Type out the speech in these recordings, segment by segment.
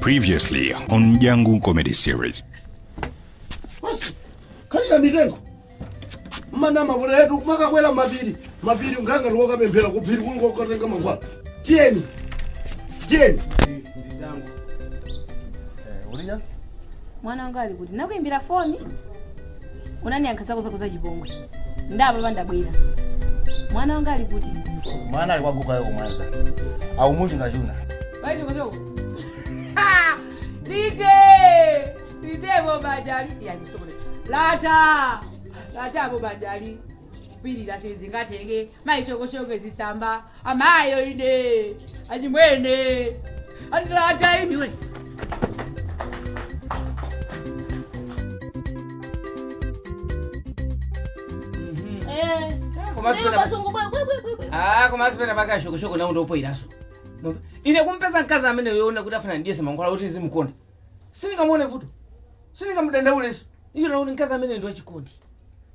Previously on Dyangu Comedy Series. Basi khalira mitengo mmanama kuletu kumakakwera mapiri mapiri nganga ndiwokapemphera kuphiri kuli kokatenga mankhwala. Tiyeni, tiyeni. Ulija. Mwana wanga ali kuti? Nakuimbira foni, unaniyankha zako zako za chipongwe. Ndapa ndabwera. Mwana wanga ali kuti? Mwana ali kwagukayo kumwanza aumuchunachuna. Waichokochoko lite lite bobajali yakusokole lata lata bobajali kupirira sezingatenge maichokochoko zisamba amayo ine achimwene andilata iniwe. Ah, koma sipena paka shokoshoko nawo ndopoiraso. Ine kumpeza mkazi amene yoona kuti afuna ndiyese mankhwala kuti zimukonda, sindingamuone vuto, sindingamudandauleso. Icho nakuti mkazi amene ndi wachikondi,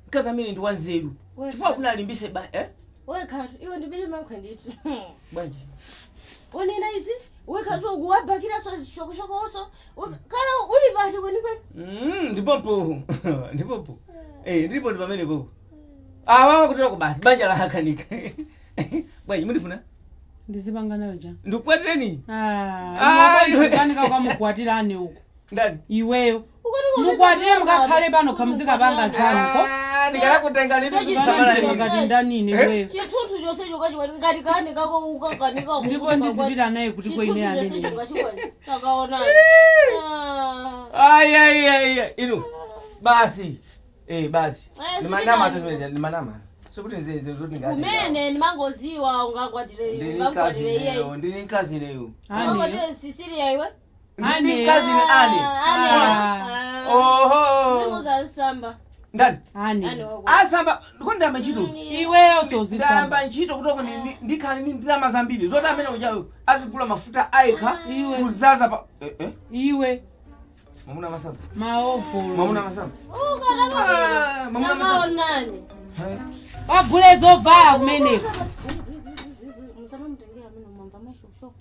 mkazi amene ndi wanzeru, chifukwa afuna alimbise ba, eh? Wekhatu iwe ndibili mankhwe ndithu. Bwanji? Unena izi wekhatu ukuwabhakiraso shokoshoko kala uli pati kwenikweni? Ndipompo, ndipompo, eh, ndilipo, ndi pamene popo awawa kutera basi banja lahakhanika. Bwanji, mundifuna? Ndizipanga nayo cha? Ndikukwatireni. Ah, iwe. Kanika ukamukwatirani uko. Ndani? Iweyo mukwatire, mukakhale pano khamuzikapanga zanuko. Ah, ndikanakutenga ndithu. Ngati ndanini iweyo? Chithunzi chonse chokachikwati ngati kani kako ukakanika. Ndipo ndizipita naye kuti kwene amene. Takaonani. Ai, ai, ai, ai, inu basi, eh, basi. Eh, Ndimanama. sipitali. Tuzimeze ndimanama, sikuti nzeze zoti ngati Kumene ndimangoziwa ungakwatire. Ndili mkazi. Ungakwatire iye. Leyo ndili mkazi leyo. Ungakwatire Sisilia iwe. Ndili mkazi ni ani. Ane. Ah. Oho. Zimuzasamba. Ndani? Ani. Ane wako. Asamba ndiko ndiyamba ntchito. Iweyo sozisamba. Ndayamba ntchito kutoko ndikhale ndi ndalama zambiri zoti amene ujayo azigula mafuta ayekha. Iwe. Kuzaza pa, eh, eh. Iwe. Mwamuna masamba. Maofolo. Mwamuna masamba. Ah, mwamuna masamba. Takaonani. Eh. Wagule zovala kumeneko. Musamamutengera amene mwamva mashoshoko,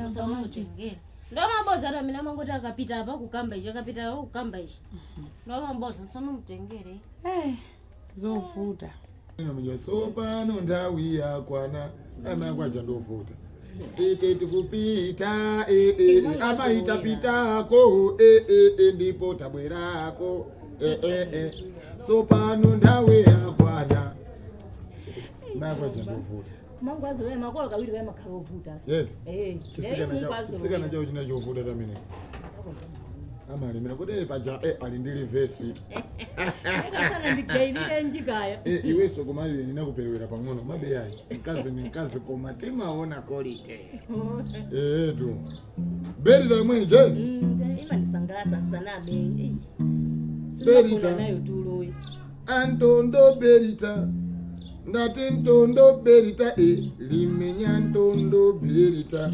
musamamutengera. Ndomaboza ati amene amangoti akapita apa kukamba ichi, akapita apa kukamba ichi, ndomaboza, musamamutengere. Zovuta. Sopano nthawi yakwana amayakwaja ndovuta ite tikupita, eh, eh, eh, amaitapitako, eh, eh, eh, ndipo tabwerako, eh, eh, eh. Sopano nthawi yakwana mayakwaja ndovuta. Mangu azoloya makolo kawiri kaya makhala ovuta. Yetu. Eh, Chisikana chawo china chovuta tamene amalemera kuti eh, paja eh, ali ndi livesi. Sana ndigairire njikaya. Eh, iwenso koma iwe ndinakuperewera pang'ono mabeyayi. Mkazi ni mkazi koma timaona quality etu berita imweni je. Imandisangalasa sanabe. Berita. Nayo tuloyi. Antondo berita, ndati ntondo berita e limenya ntondo berita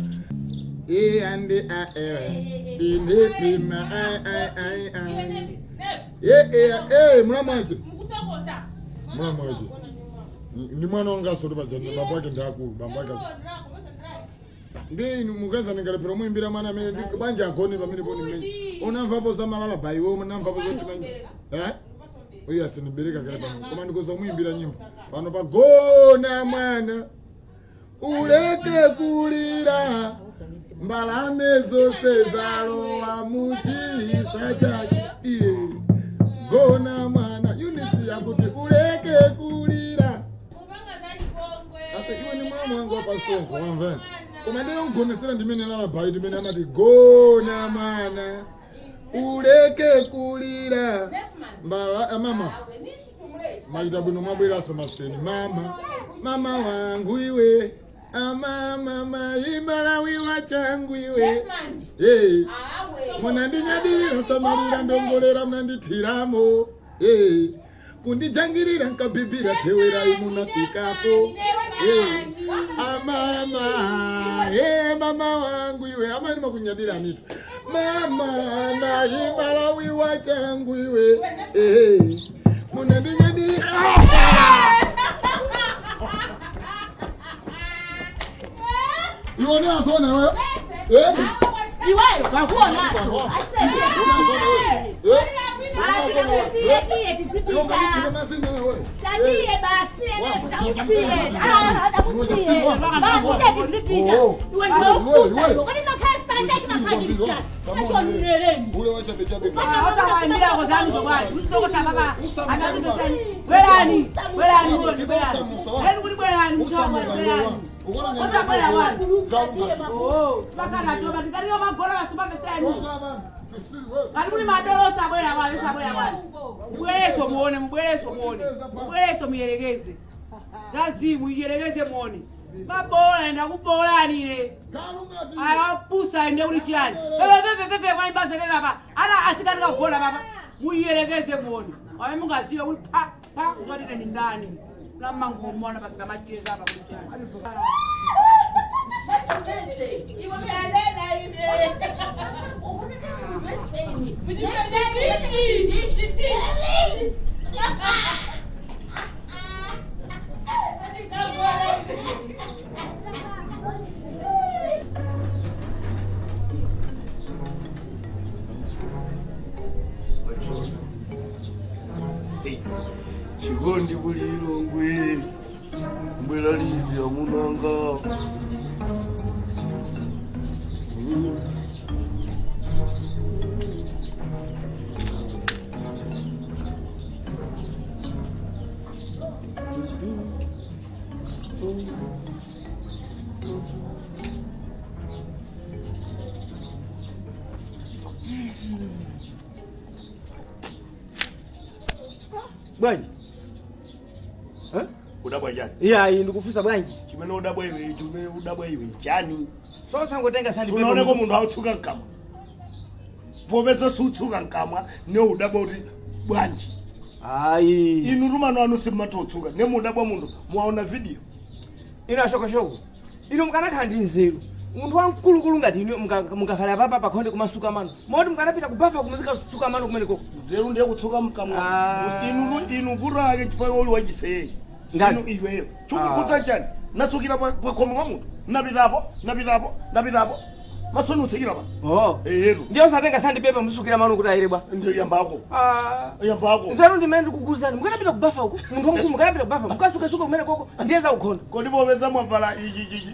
e ande a e inepima ai ai ai ai e e e mulamwache, mulamwache ndi mwana wanga soti paja bambo ake ndi akulu, bambo ake ndi inu mukaza ndingalephera muimbira mwana amene banja agone pamene poni mmene unamvapo za malala baiwe, unamvapo zoti manje, eh, uyu asindibereka kale pano koma ndikuza muimbira nyimbo pano pagona mwana uleke kulira mbalame zonse zalowa muchisa chake iye gona mwana Yunisi yakuti uleke kulira. Asa iwe ni mulamu wangu wapasonko wamvani koma ndiyo ngonesera ndimene lalabai ndimene amati gona mwana uleke kulira mbala, eh, mama maita bwino mwabweraso maseni mama mama wangu iwe ama mama imalawi wachangu iwe. Hey. Munandinyadilira samalira ndongolera munandithiramo. Hey. Kundijangirira nkabhibhira thewerai munafikapo. Hey. Amama, hey, mama wangu iwe ama ndimakunyadira anito mama naimalawi wachangu iwe. Hey. Munandinyadilira. Iwe asona wewe, eh? Iweyo uonazo. Tatiye basi takusiye. Takusiye. Basi tizipita. Iwe ndio. Kwani makhasa chake makhajira. Achonnereni. Ule wacha bechabe. Osawaambira kozanu zokwati usokota baba anakutosani bwerani bwerani muone bwerani eni kuti bwerani muthawa bwerani osabwera wanu oh bakana toba tikaliyo magora basupameseni kali kuli madolo osabwera wanu osabwera wanu mubwereso muone mubwereso muone mubwereso muyelekeze zazimu iyelekeze muone mabola enda kubolanile ayapusa ende kuti chiyani pepe pepe kwaimbaza pepe apa ana asikati kagola papa muyelekeze muone wame mungaziwe kuti pa pa kuzotite ni ndani lamangomona pasika macheza apa kuti chiyani. Chikondi kuli Lilongwe mbwela liti amunanga. Bwanji. Eh? Udabwa chani? Iya, iyi ndikufunsa bwanji. Chimene udabwa iwe, chimene udabwa iwe chani? So sangotenga sandi pepa. Unaoneko munthu autsuka mkamwa. Popeza sutsuka mkamwa, ne udabwa kuti bwanji. Ayi. Inu rumano anu simmatotsuka, ne mudabwa munthu mwaona video. Inu ashokoshoko. Inu mukanakhala ndi nzeru. Munthu wamkulukulu ngati inu mukakhala papa pakhonde kumasuka mano. Moti mukanapita kubafa kumuzikasuka mano kumeneko. Nzeru ndiye kutsuka mkamwa. Ah. Inu vuto lake chifukwa uli wachiseye. Ndani? Inu iweyo. Chikukhudza chani? Natsukira pa khomo pa munthu. Napitapo, napitapo, napitapo. Masoni utsikira pa. Oh. Eyetu. Ndiye usatenga sandi pepa musukira mano kuti ayere bwa. Ndiyo yambako. Ah. Yambako. Nzeru ndimene ndikukuzani. Mukanapita kubafa uko. Munthu wamkulu mukanapita kubafa. Mukasukasuka kumene koko. Ndiye za ukhondo. Kodi popeza mwavala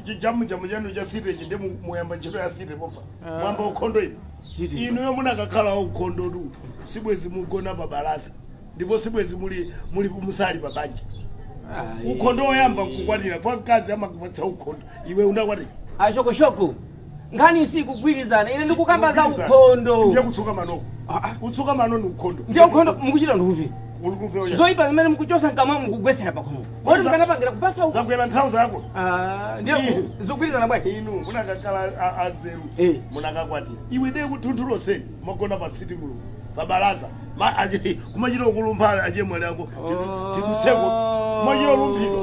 chijamujamu chanu cha site ichi ndi muyamba ntchito ya site popa. Mwamba ukhondo inu. Site. Inuyo munakakhala ukhondo du. Sibwezi mugona pa balaza. Ndipo sibwezi muli musali pa banja. Ukhondo woyamba nkukwatira kwa mkazi amakupatsa ukhondo. Iwe unakwatira. Ashokoshoko. Nkhani isi kugwirizana. Ine ndikukamba za ukhondo. Ndiye kutsuka manoko. Ah, ah. Utsuka mano ni ukhondo. Ndiye ukhondo mukuchita nduvi. Uli kumve uya. Zoyipa zimene mukuchosa mkamwa mukugwesera pakhomo. Kodi mukanapangira kubafa uko. Zakwera nthawi zako. Ah, ndiye zikugwirizana bwanji. Inu munakakhala anzeru. Eh. Munakakwatira. Iwe ndiye kuthunthu magona pa sitting room. Pa balaza. Kumachita ukulumpha achemwali ako. Tidutseko. Kumachita ulumphidwa.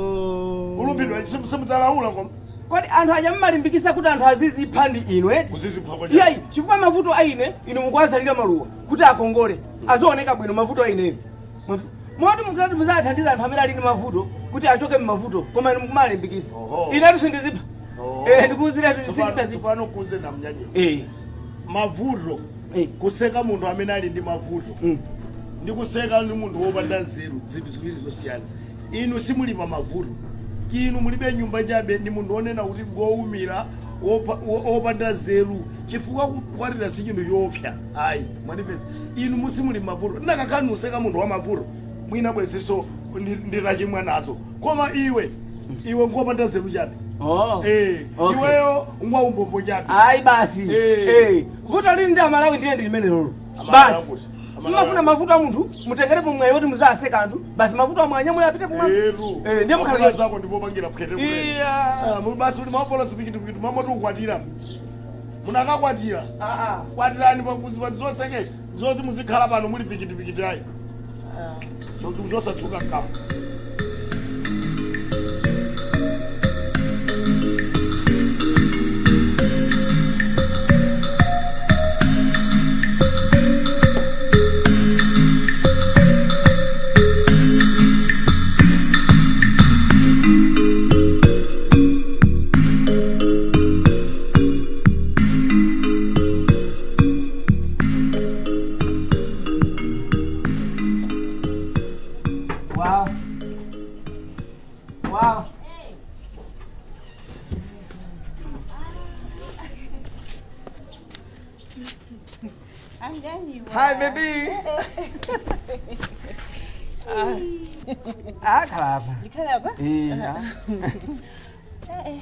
Ulumphidwa simudzalaula koma. Kodi anthu aja mmalimbikisa kuti anthu azizipha ndi inu eti? Kuzizipha kwa Iyayi, chifukwa mavuto aine inu mukuwazalira maluwa kuti akongole azioneka bwino mavuto aineyo. Moti mukati muzathandiza anthu amene ali ndi mavuto kuti achoke mmavuto koma inu mukumalimbikisa. Oho. Inetu sindizipha. Oh. Eh, ndikuwuziratu Tsopano sindizipha. tsopano kuze na mnyanyewo. Eh. Mavuto. Eh. Kuseka munthu amene ali ndi mavuto. Mm. Ndi kuseka ndi munthu wopanda nzeru zinthu ziwiri zosiyana. Inu simuli pa mavuto. Inu mulibe nyumba chabe ndi munthu wonena kuti ngowumira wopanda nzeru chifukwa kukwatira si chinthu choopsa. Ayi, mwandipeza. Inu musimuli mavuto. Ndakakhala useka munthu wa mavuto. Mwina bwezinso nditachimwa nazo. Koma iwe ngopanda nzeru chabe. Oh. Eh, Okay. iweyo ngwaumbombo chabe. Ayi basi. Eh. Eh. Vuto lili ndi Amalawi ndiye ndi limene lolo. Amalawi Basi. akuti. Amalawi Mmafuna akuti. mavuto a munthu mutengerepo mwayi woti muzaseka anthu basi mavuto amwe anyamule apite kumwa. Etu. Eh, ndiye mukhala zako ndipo pangira phwete kumene. Iya. Ah, basi uli mafola sipikitipikiti mamoti ukwatira. Munakakwatira. Ah ah. Kwatirani pakuzi pati zonseke zoti muzikhala pano muli pikitipikiti ayi. Chosatsuka mkamwa. Anganyiwa. Hi baby. Ah, khala apa. Ndikhala apa? Eh. Ah. Eh, eh.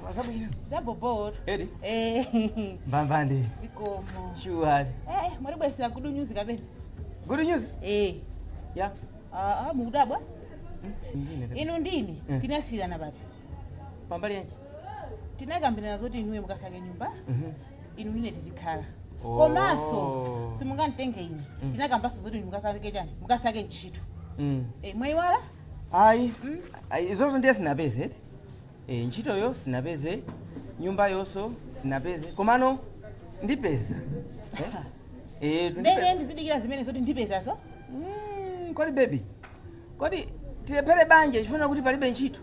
Wasabwino. Zabobor. Edi. Eh. Mbambande. Zikomo. Sure. Eh, eh, mwatibwesera good news kapena. Good news. Eh. Yeah. Ah, ah, mukudabwa? Ndine. Inu ndine Eh. tinasiyana pati. Pambali yanji. Tinakambirana zoti inuyo mukasake nyumba. Inu ndine tizikhala. Oh. Komanso simunganditenge ine. Tinakambanso zoti inu mukasake chani? Mukasake ntchito. Eh, mwayiwala? Ayi, ayi, izozo ndiye sinapeze eti. Eh, ntchitoyo sinapeze, nyumba yonso sinapeze, komano ndipeza. Eh? Eh, Ndene ndipeza. ndizidikira zimene zoti ndipezazo. Kodi baby, kodi tilephere banja chifuna kuti palibe ntchito,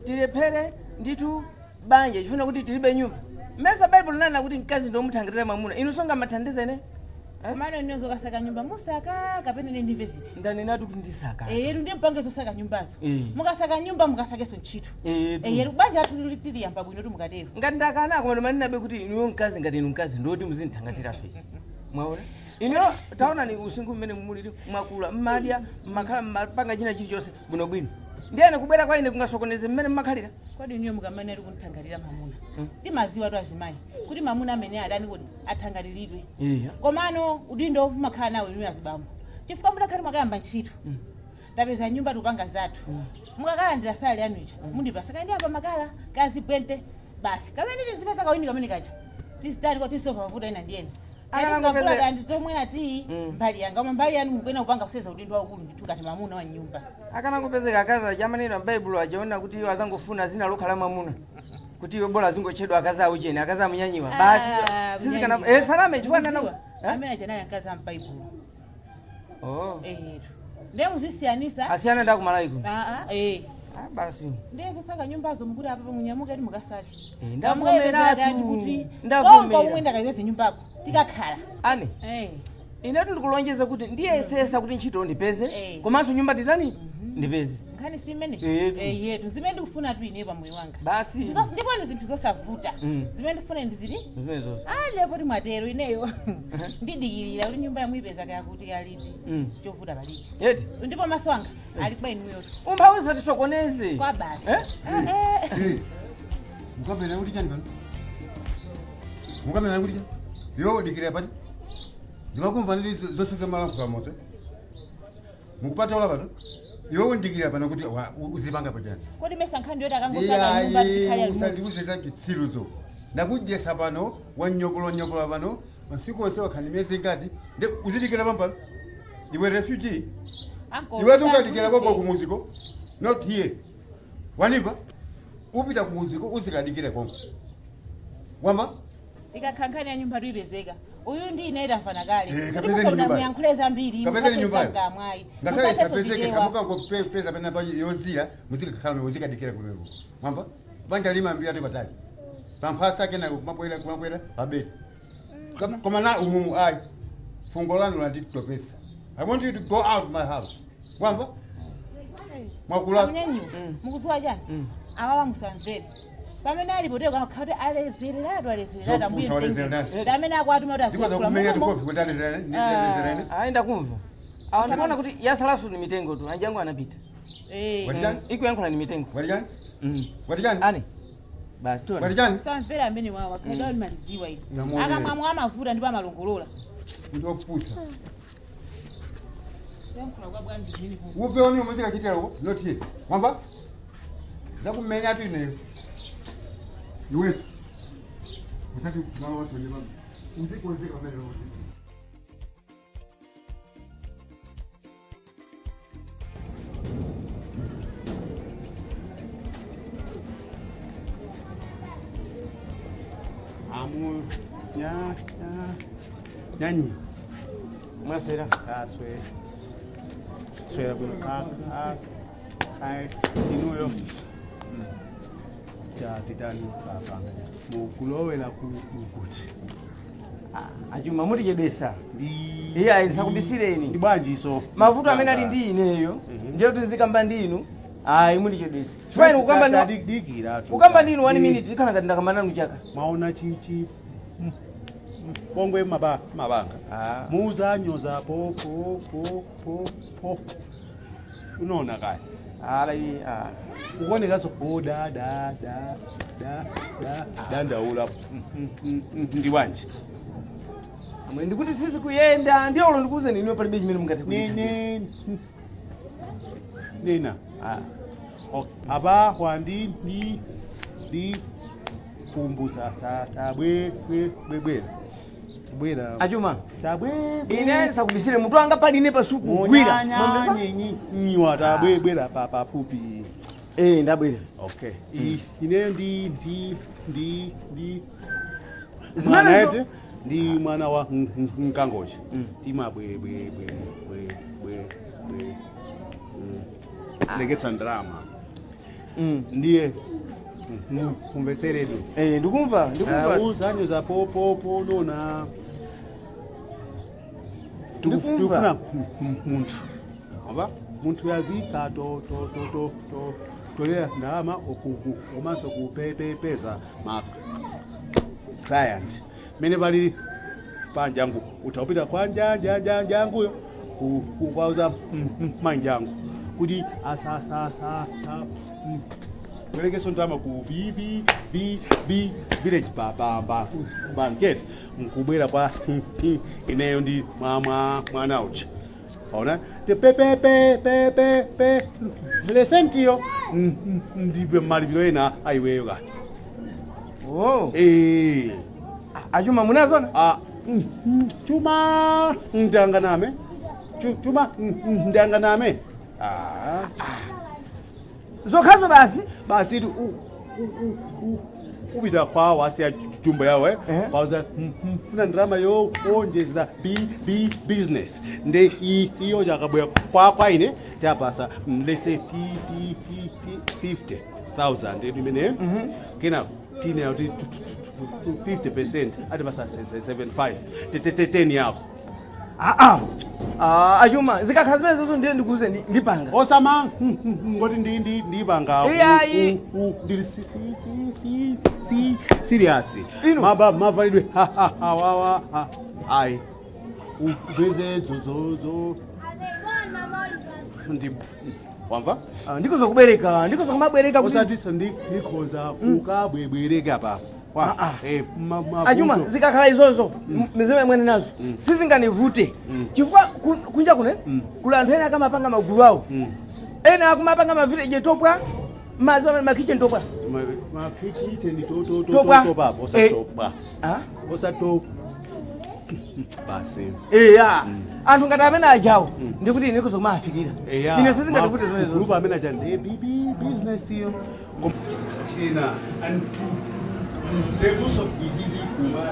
tilephere ndithu banja chifuna kuti tilibe nyumba. Mesa Bible linanena kuti mkazi ndomuthangatira mwamuna, inu songamathandizene? Komano inu zokasaka nyumba musaka kapena ine ndimve ziti. Ndanenatu kuti ndisaka. Eh, yetu ndiye mpange zosaka nyumbazo. Eh. Mukasaka nyumba mukasakenso ntchito. Eh, Eh, yetu banja athu tiliyamba bwino mukatero. Ngati ndakana koma ndimanena kuti inuyo mkazi, ngati inu mkazi ndoti muzindithangatiraso. Mwaona, inuyo taonani usinkhu mmene mulili, mwakula, mmadya, mmakhala, mmapanga china chilichonse bwinobwino, ndiyene kubwera kwa ine kungasokoneze mmene mmakhalira. Kodi inuyo mukamene ali kunthangatira mamuna, timaziwa tu azimayi kuti mamuna amene adani kuti athangatiridwe. Iya. Komano udindo mumakhala nawo inuyo azibambo, chifukwa mudakhati mwakayamba ntchito, tapeza nyumba, tikupanga zathu, mukakalandira salary yanu ija mundipasa kandiyamba makala kazibwente basi, kamene tizipeza kawini kamene kaja tizitani ko tisova mavuto ena ndiyena. Akalangopeze- Kandi zomwena tiyi mbali yanga, koma mbali yanu mukuyena kupanga kuseza udindo waukulu ndithu ngati mamuna wa nyumba. Akanangopezeka akazi achamanena m'baibulo ajaona kuti iwo azangofuna zina lokhala mwamuna, kuti iwo bola azingotchedwa akazi aucheni, akazi amunyanyiwa basi. Ah, Sizikana. munyanyiwa. Eh, salame chifukwa ndana Mukudziwa, amene aja naye akazi am'baibulo. Oh. Etu ndiye muzisiyanisa. Asiyana ndakumalayi kuno. Ah, ah, eh. Ah, basi. Ndiye zosaka nyumbazo mukuti apa munyamuke ti mukasake. Eh, ndavomeratu. Kuti Ndavomera. konko umwe ndakayipeze nyumbako tikakhala. Ane, Eh. inetu ndikulonjeza kuti ndiyesesa kuti ntchito ndipeze, Eh. komanso nyumba titani, ndipeze. Nkhani si imene. Etu. Eh, yetu zimene ndikufuna tu ine pamoyo wanga. Basi. Ndipo ndi zinthu zosavuta. Zimene ndikufuna ndiziti Zimenezozo. Ah, lepo timwatero ineyo ndidikirira kuti nyumba yamwe ipeza kaya kuti kaliti. Chovuta palibe. Yeti. Ndipo maso anga ali kwa inuyotu. Umphawi usatisokoneze. Kwa basi. Eh? Eh, eh. Mukapena kuti chani pano? Mukapena kuti chani? Iwe udikira pati ndimakumva ndi zonse zamalankhula moto mukupatola pano. Iwe undikira pano kuti uzipanga pachani? Kodi mesa nkhani yoti akangosaka nyumba tikhale limodzi? Usandiuze za chitsiruzo. Ndakujesa pano, wanyopolonyopola pano masiku onse, wakhani miyezi ingati nde uzidikira pampano? Iwe refugee. Uncle, iwe tukadikira usandiuze. koko kumuziko, not here. Wanimva? Upita kumuziko uzikadikira konko, wamba? Ikakhala nkhani ya nyumba tuipezeka, uyu ndi ine idamvana kale. Eh, Kuti kapezeni musauna nyumbayo. muyankhule zambiri. Kapezeni nyumbayo. Mwayi. Ngakhale isapezeke, tamukangopeza pena pa yozira muzikakhala muzikadikira kumeko, mwamba? Banja limambira ti patali pamphasa kenako kumabwera kumabwera pabedi. Koma na umumu ayi, fungo lanu landitopesa. I want you to go out my house, wamba? Mwakula. Munyanyiwa, mukudziwa chani? Awawa musamvere pamene alipo teko akhala kuti alezereratu, alezereratu ambuye. Zopusa, walezereratu. Mtenge amene akwatuma kuti Zikwaza azikula kumenya mumomo. tikopi kuti alezerane. Ayi, ndakumva. Awa ndikuona kuti yasalasu ni mitengo tu, anjangu anapita. Eh. Watichani? Ikuyankhula ni mitengo. Watichani? Watichani? Ane basi tuona. Watichani? Samvera amene wawa khala kuti maliziwa ili. Namuonere. Akamwamwa amavuta ndipo amalongolola. Kuti opusa. Yankhula kwa bwanji kumene po? Upeoni umuzikachitira uko, not here, wamba? Zakumenya tu ineyo. Iweso usati malo wasonye baba uzikonzeka pamene lokuti. Amu nya nya nyanyi. Mwaswera? Ah, swera. Swera bwino. Ah ah. Ai inuyo. Ya titani papa. Mukulowela ku kuti. Achuma, mutichedwesa. Iye ayi, ndisakubisireni. Ndi bwanji so? Mavuto amene ali ndi ineyo ndiye kuti zikamba ndi inu, ayi, mutichedwesa. Chifukwa inu kukamba Dikira. Kukamba ndi inu one minute ikhala ngati ndakamba nanu chaka. Maona chichi. pongwe maba mabanga muzanyoza po po po po po unoona kaya Ala iyi ah. ukuonekaso po da da da da da dandaula ndi wanji Amwe ndikuti sisi kuyenda ndiye ulo ndikuuze niniwe palibe chimene mungathe kundithandiza. nene nena okay. Aba wandi ni ndi kumbusa ta ta bwe bwe bwe bwe bwera Achuma tabwe ine ndisakubisire mutu wanga pali ine pasuku kugwira. Mwamvesa? nyiwa tabwe bwera pa pafupi Eh ndabwera. okay ine ndi ndi ndi ndi Zimene mwana zo- ete ndi mwana wa mkangochi tima bwe bwe bwe bwe bwe bwe leketsa ndalama ndiye kumvetseredwe Eh ndikumva ndikumva. uzanyoza popopo nona Ndikumva. tikufuna munthu aba munthu yazika to to to to to tolera ndalama okuku komanso kupepepeza ma client mene pali panjangu utapita kwa njanjanjanguyo kukwauza manjangu kuti asasasasa bwerekeso ndalama ku v v v v village ba ba ba banket nkubwera kwa ineyo ndi mwa mwana uja ona te pe pe pe pe pe pe lesentiyo ndibe malipiro ena aiweyo ka Oh. eh Achuma munazona? ah chuma ndanganame chuma ndanganame ah Zokhazo basi. basi tu upita kwa wasiya jumbo yawe Eh. pauza funa ndalama yowonjezera b b business nde iyo jakabwera kwa kwa ine tapasa lese 50000 edu imene kena tine yakuti 50% atipasa 75 10 yako Ah ah. Ah achuma zikakhala zimene zozo ndiye ndikuuze ndipanga. osama ngoti ndi ndi ndipanga Iyayi. ndili serious Inu. maba mavalidwe wawa ayi upeze zozozo ndi wamva Ah, ndikuzokubereka ndikuzokumabwereka kuti osatiso ndikhoza kukabwebwereka pa Ah, ah. Eh, achuma mavuto. zikakhala izozo mizima imwene nazo sizinganivute chifukwa kunja kune kuli anthu ena akamapanga magulu awo ena akumapanga mavillage topwa mazi amene makitchen topwa Makicheni to to to Topwa. to papo osatopwa Ah? osato basi eya anthu ngati amene ajawo ndikuti ine kuzokumafikira Eya, ine sizingativute zimenezo group amene aja ndi business iyo ina and ndekuso izizi kuma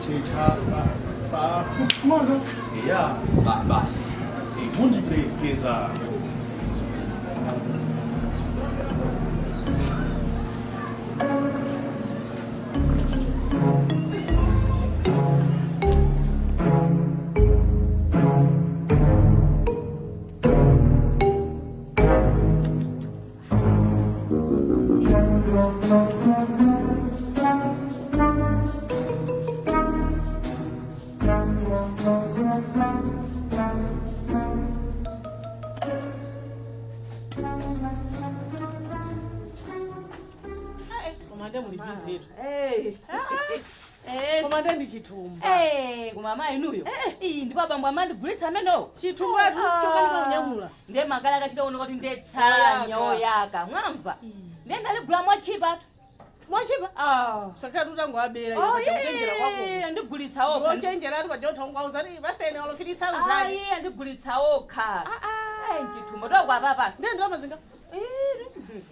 checha pa pa mono eya ba basi mundipekeza Komanda muli busy letu. Eh. Eh. Komanda ndi chithumba. Eh, koma amayi inuyo. Iyi ndipo abambo amandigulitsa amenewo. Chithumba tu chokanika kunyamula. Ndiye makala akachita kuoneka kuti ndetsanya oyaka. Mwamva? Ndiye ndaligula mwachipa tu. Mwachipa? Ah. Sakati utangoabera Oh, iwe kuchenjera kwako. iye, andigulitsa okha. Wochenjera ati paja utongwauzani basene olofirisa uzani. Ayi, andigulitsa okha. Ayi, mchithumba tokwapa Ndiye ndalama zinga.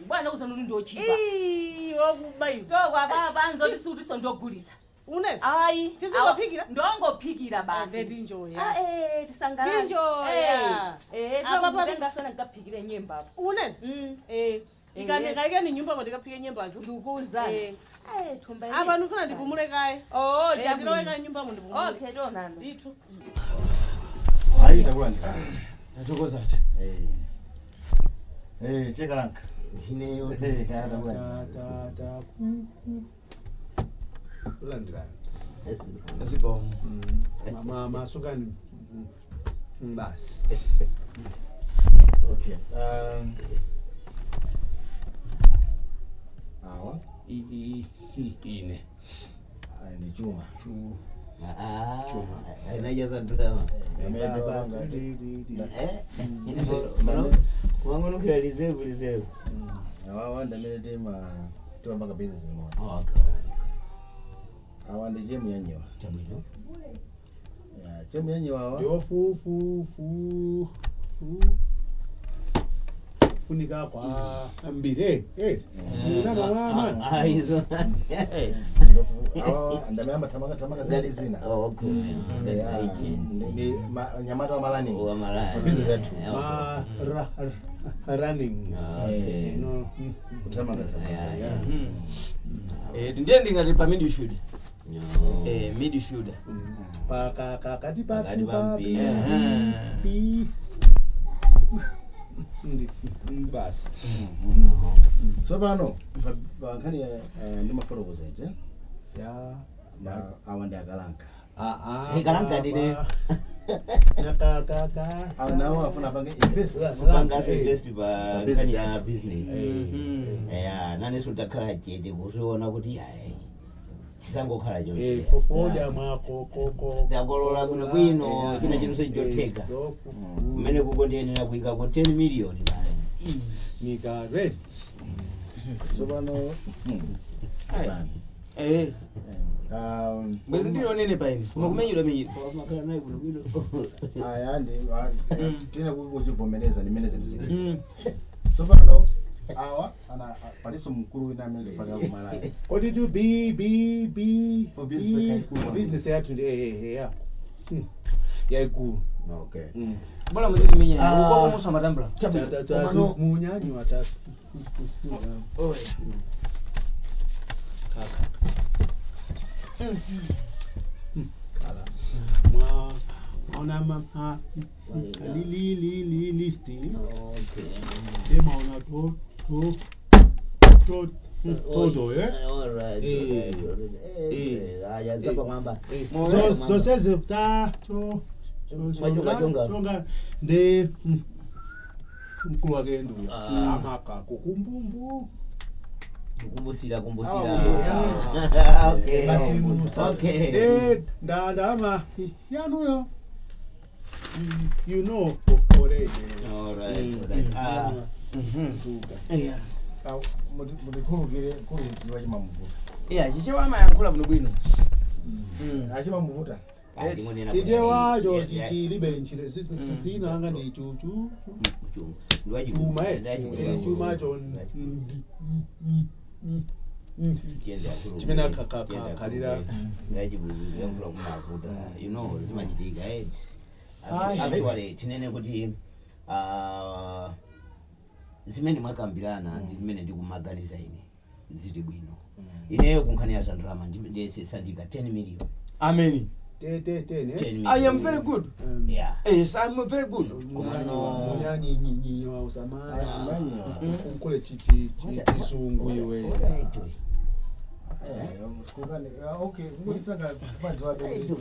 Bwana uzona kuti ndiochipa. Ii, wakuba iwe. Tokwapapa anzoti sutiso ndogulitsa. Une. Ayi. Tizingophikira? Ndongophikira basi. Ande tinjoya. Ah, eh, tisangalale. Tinjoya. Eh, eh, Apa pano- tengasona ndikaphikire nyemba apa. Une. Eh. Ikanika ni nyumba ndikaphike nyembazo. Ndikukuwuzani. Eh. Eh, thumba ili. Apa ndifuna ndipumule kaye. Oh, Eh, chabwino. ndiloweka nyumba mundipumule. Okay, tonana. Ndithu. Ayi takulandira. Ndatokozati. Eh. Eh, chekalanka. Ndineyo. Eh, takulandira. Kulandira. Zikomo. Masukani basi. Okay. Awa Ine aya ndi chuma. Chuma. Inajaza drama. Kumangonukira reserve reserve. Awawa ndi amene timapanga business limodzi. Okay. Awa ndi chemu yanyewa. Chabwino. Ya, chemu yanyewa awa. Ndiwo fu fu fu fu funika kwa ambiri eh mama. Ah, izo. Awa ndi amene amathamanga thamanga zina zina. Oh, okay. Ya, ndi nyamata wa malani. Wa malani. Business yathu. Ma ra, ra, runnings. Okay. No. Kuthamanga thamanga. Yeah, yeah. Eh, ndiye ndingati pa midfield. No. Eh, midfielder. Pa ka ka kati pa Pakati pa pa mpira. pi ndi basi. Tsopano pa nkhani ndi mafotokoza ija. Ya. Awa ndi akalanka. Ah ah. Eh, kalanka ndine. Na ka ka ka. Awa nawo afuna apange invest. Kupanga invest pa Business nkhani ya yathu. business. Ya, nane sutakhala chete kuziona kuti ayi chisangokhala Eh, chonse. fofoja mwako koko. Ndakolola bwino bwino, china chinonse chotheka. Kumene kuko ndiyenera kuyikako 10 million bale. Nika ready. Tsopano Eh, um, bwezi ndilionene pa ine. Koma kumenyedwa menyedwa. Makhala naye bwino bwino. Aya ndi tine kuchivomereza ndimene zinthu zili. Tsopano awa ana palinso mkulu wina amene tifanira kumalaya. Kodi tu B B B For business B yaikulu. business yathu ndi eh ya. Yaikulu. Okay. Bora muzidi menyana. Ah. Ukoko musa matambula. Tatu munyanyi watatu. Oye. Kala. Mwa ona ma ha li li li li listi. Okay. Ema ona to to to todo eh. All right. Eh. Eh. Aya zapa mwamba. Zose ta to Mwachonga chonga. chonga ndi mkulu wake nduya Ah. amaka kukumbumbu Kukumbusira kumbusira. Ah, Okay. basi musa Okay. Eh, ndalama yanuyo you know already. All right. All right. Ah. Zuka. Yeah. Mutikhulukire mkulu chimamuvuta. Yeah, chichewa amayankhula bwino bwino. Achimamuvuta. Chichewacho chilibe ntchito zinanga ndi chuchu chuma eh chumacho chimene akhalira. Yankhula kumavuta. You know zimachitika eh. Ayi. Actually tinene kuti ah, zimene mwakambirana ndi zimene ndikumaganiza ine zili bwino. Ineyo kunkhani ya zandrama ndiyesesa ndika 10 million. Amen. Te te te ne. 10 million. I am very good. Yeah. Yes, I'm very good. Komano Munyanyi nyinyi usamaya Munyanyi. ukule chisungu iwe. Okay, kungotisanga kumadziwa kuti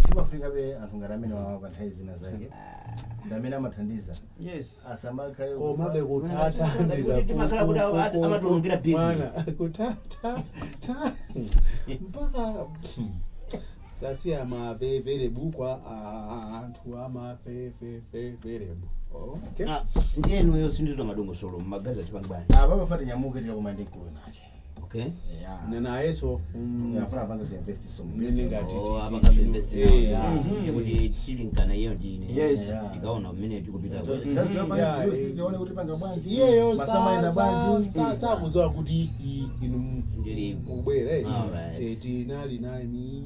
timafika be anthu ngati amene wawa pa nthawi zina zake ndi amene amathandiza. Yes. Asamakhale Komabe kutathandiza Kuti timakhala kuti amatulukira business. kutata ta mpaka tasiya maveverebu kwa anthu amaveveverebu. Okay. Ah, ndiyenuyo sindito madongosolo mmagazi atipangibwanji. Apa pafati nyamuke tikakumana ndi mkulu nake. Okay. Nenayeso Afuna apange invest some. Mene ngati Oh, ti- apanga ti- invest eh, nawo, yeah. Kuti tilinkana iyo ndine. Yes. Tikaona mmene tikupita. Tione kuti panga bwanji. Iyeyo Masamaina bwanji. sakuzowa kuti inu Ndilipo. mubwere. Alright. Tetinali naye mi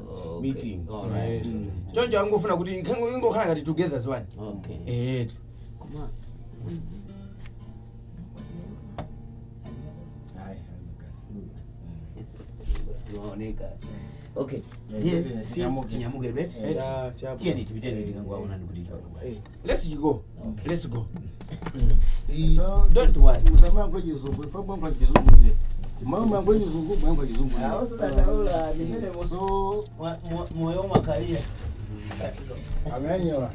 Okay. meeting. Alright. Choncho angofuna kuti ingokhala ngati together as one. Okay. Eh. Koma Ayi, maoneka. Okay. Yeah, Ndiye, yeah, si- tinyamuke. tinyamuke right? Eh. Tiyeni tipiteni tikangowaona ndikuti tipanga bwanji. Let's go. Let's go. So, Don't worry. Usamayankhula chizungu, ife kuyankhula chizungu ile. Mama mwangu chizungu, mwangu chizungu. So moyo makalia. Amenyola.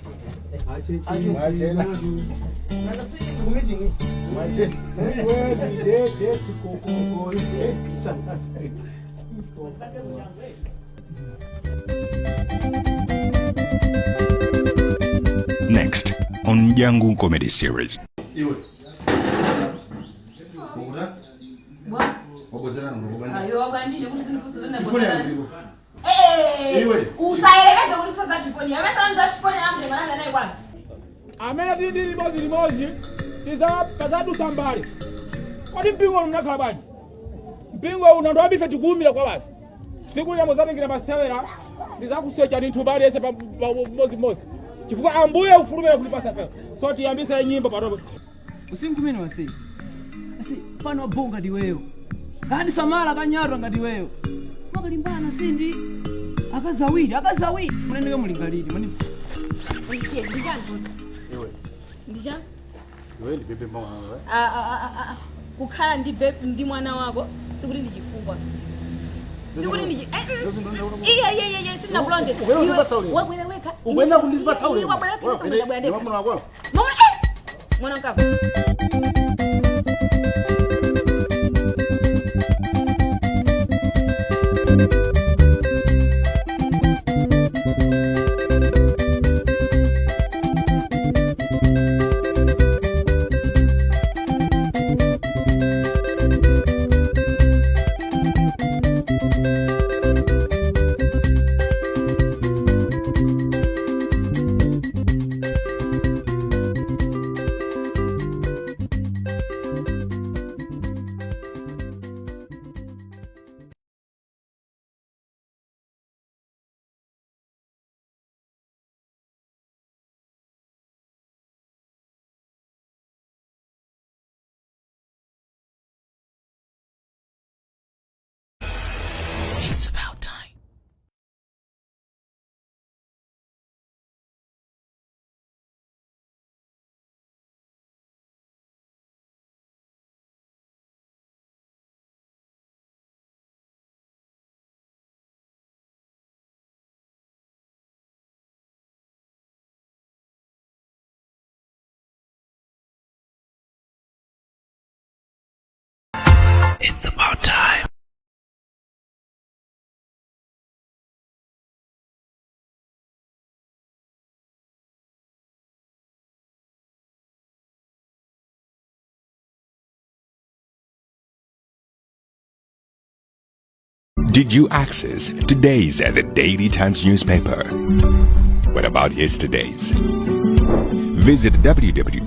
Mwachena. Mwachena. Next on Jangu Comedy Series. Iwe. Ukuta? Wabozana ngobani? Ayo abandile kuti zinifuso zona. Tifoni yangu. Eh! Iwe. Usaelekeze kuti fuso za tifoni. Amesa za tifoni amle mwana naye kwana. Amene tili ndi limodzi limodzi tizadusa mbali. Kodi mpingo uno munakhala bwanji? Mpingo uno ndi wabife tikuwumira kwa basi. Siku lina mudzatengira masewera ndizakusecha ndi nthumba aliyense pamodzi chifukwa ambuye ufulumira kutipasa fewa. So tiyambise nyimbo panopo. Usiku kumene wase asi mfano wa bonga ngati iweyo kandi samala kanyatwa ngati iweyo makalimbana sindi akazi awiri akazi awiri muneneke mulingaliri mani. Iwe. Ndija? Iwe ndi bebe mama wewe. Ah ah ah ah. Kukhala ndi ndi mwana wako sikuti ndi chifukwa. Sikuti ndi iya iya iya iya sinakulonde. Ubwera kundipatsa ulemu. Wabwera wekha. Ubwera kundipatsa ulemu. Wabwera wekha sikuti ndabwera Mwana wako. Mama eh! Mwana wako. It's about time. It's about time. Did you access today's The Daily Times newspaper? What about yesterday's? Visit www.